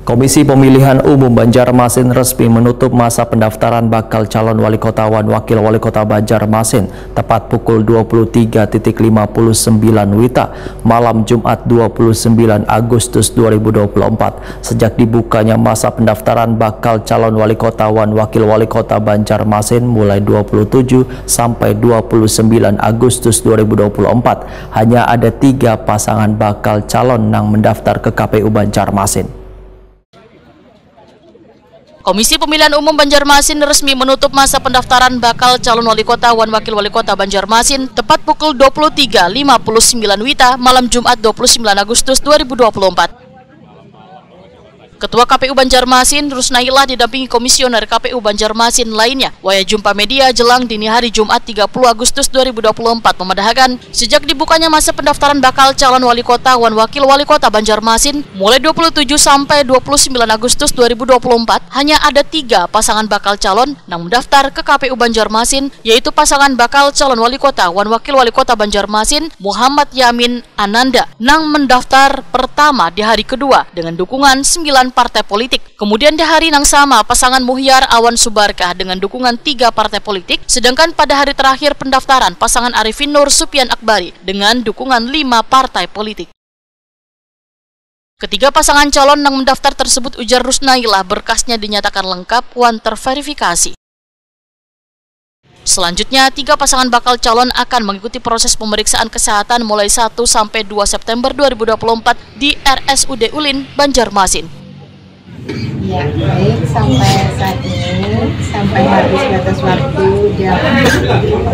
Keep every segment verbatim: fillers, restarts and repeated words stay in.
Komisi Pemilihan Umum Banjarmasin resmi menutup masa pendaftaran bakal calon wali kota wan wakil wali kota Banjarmasin tepat pukul dua puluh tiga titik lima puluh sembilan WITA malam Jumat dua puluh sembilan Agustus dua ribu dua puluh empat. Sejak dibukanya masa pendaftaran bakal calon wali kota wan wakil wali kota Banjarmasin mulai dua puluh tujuh sampai dua puluh sembilan Agustus dua ribu dua puluh empat, hanya ada tiga pasangan bakal calon nang mendaftar ke K P U Banjarmasin. Komisi Pemilihan Umum Banjarmasin resmi menutup masa pendaftaran bakal calon wali kota wan wakil wali kota Banjarmasin tepat pukul dua puluh tiga lima puluh sembilan WITA malam Jumat dua puluh sembilan Agustus dua ribu dua puluh empat. Ketua K P U Banjarmasin, Rusnaillah, didampingi komisioner K P U Banjarmasin lainnya, wayah jumpa media jelang dini hari Jumat tiga puluh Agustus dua ribu dua puluh empat, memadahakan, sejak dibukanya masa pendaftaran bakal calon wali kota wan wakil wali kota Banjarmasin mulai dua puluh tujuh sampai dua puluh sembilan Agustus dua ribu dua puluh empat, hanya ada tiga pasangan bakal calon nang mendaftar ke K P U Banjarmasin, yaitu pasangan bakal calon wali kota wan wakil wali kota Banjarmasin, Muhammad Yamin Ananda, nang mendaftar pertama di hari kedua dengan dukungan sembilan partai politik. Kemudian di hari nang sama, pasangan Muhyar Awan Subarkah dengan dukungan tiga partai politik, sedangkan pada hari terakhir pendaftaran, pasangan Arifin Nur Supian Akbari dengan dukungan lima partai politik. Ketiga pasangan calon nang mendaftar tersebut, ujar Rusnaillah, berkasnya dinyatakan lengkap wan terverifikasi. Selanjutnya, tiga pasangan bakal calon akan mengikuti proses pemeriksaan kesehatan mulai satu sampai dua September dua ribu dua puluh empat di R S U D Ulin, Banjarmasin. Ya, baik, sampai saat ini, sampai habis batas waktu jam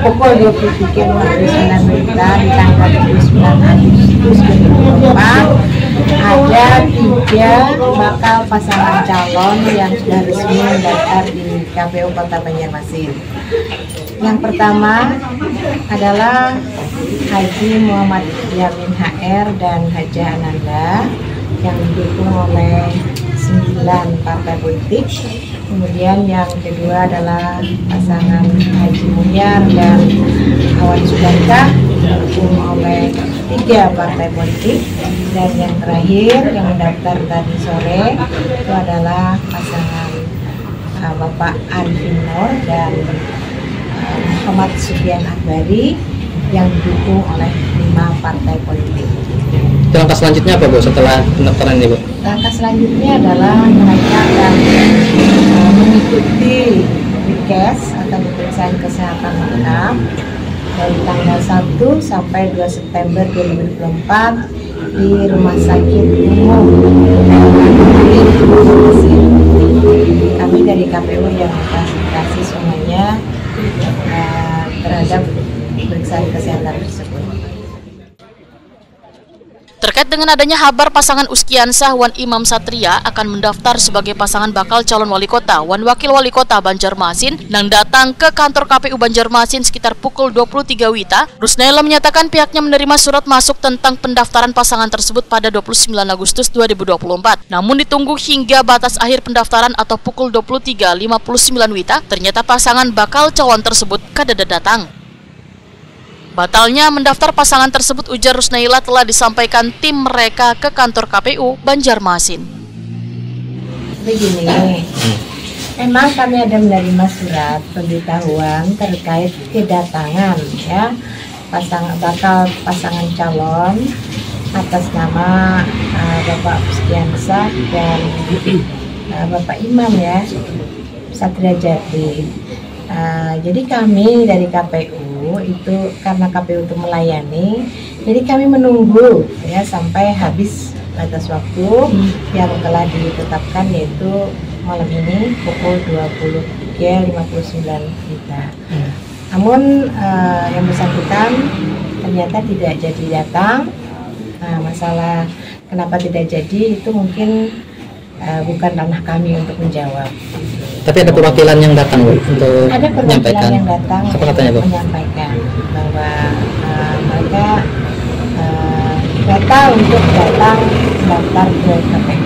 pukul dua puluh tiga lima puluh sembilan WITA di tanggal dua puluh sembilan Agustus dua ribu dua puluh empat, ada tiga bakal pasangan calon yang sudah resmi mendaftar di K P U Kota Banjarmasin. Yang pertama adalah Haji Muhammad Yamin H R dan Hajah Ananda yang didukung oleh sembilan partai politik. Kemudian yang kedua adalah pasangan Haji Muhyar dan Awan Subarkah didukung oleh tiga partai politik. Dan yang terakhir yang mendaftar tadi sore itu adalah pasangan uh, Bapak Arifin Nur dan uh, Muhammad Sufian Akbari yang didukung oleh lima partai politik. Langkah selanjutnya apa, Bu, setelah pendaftaran ini, Bu? Langkah selanjutnya adalah mereka akan uh, mengikuti wikes atau pemeriksaan kesehatan lengkap dari tanggal satu sampai dua September dua ribu dua puluh empat di Rumah Sakit Umum Daerah Negeri Banjarmasin. Kami dari K P U yang memfasilitasi semuanya uh, terhadap pemeriksaan kesehatan tersebut. Terkait dengan adanya habar pasangan Uskiansah wan Imam Satria akan mendaftar sebagai pasangan bakal calon wali kota wan wakil wali kota Banjarmasin nang datang ke kantor K P U Banjarmasin sekitar pukul dua puluh tiga WITA, Rusnaila menyatakan pihaknya menerima surat masuk tentang pendaftaran pasangan tersebut pada dua puluh sembilan Agustus dua ribu dua puluh empat. Namun ditunggu hingga batas akhir pendaftaran atau pukul dua puluh tiga lima puluh sembilan WITA, ternyata pasangan bakal calon tersebut kadada datang. Batalnya mendaftar pasangan tersebut, ujar Rusnaila, telah disampaikan tim mereka ke kantor K P U Banjarmasin. Begini, memang kami ada menerima surat pemberitahuan terkait kedatangan, ya, pasang bakal pasangan calon atas nama uh, Bapak Pustiansah dan uh, Bapak Imam, ya, Satria Jati. Uh, jadi kami dari K P U itu, karena K P U itu melayani, jadi kami menunggu, ya, sampai habis batas waktu yang telah ditetapkan, yaitu malam ini pukul dua puluh tiga lima puluh sembilan WITA. Namun uh, yang bersangkutan ternyata tidak jadi datang. Nah, masalah kenapa tidak jadi itu mungkin uh, bukan ranah kami untuk menjawab. Tapi ada perwakilan yang datang, Bu, untuk ada perwakilan menyampaikan. Yang datang. Apa katanya, Bu? Menyampaikan bahwa uh, mereka uh, batal untuk datang daftar ke K P U.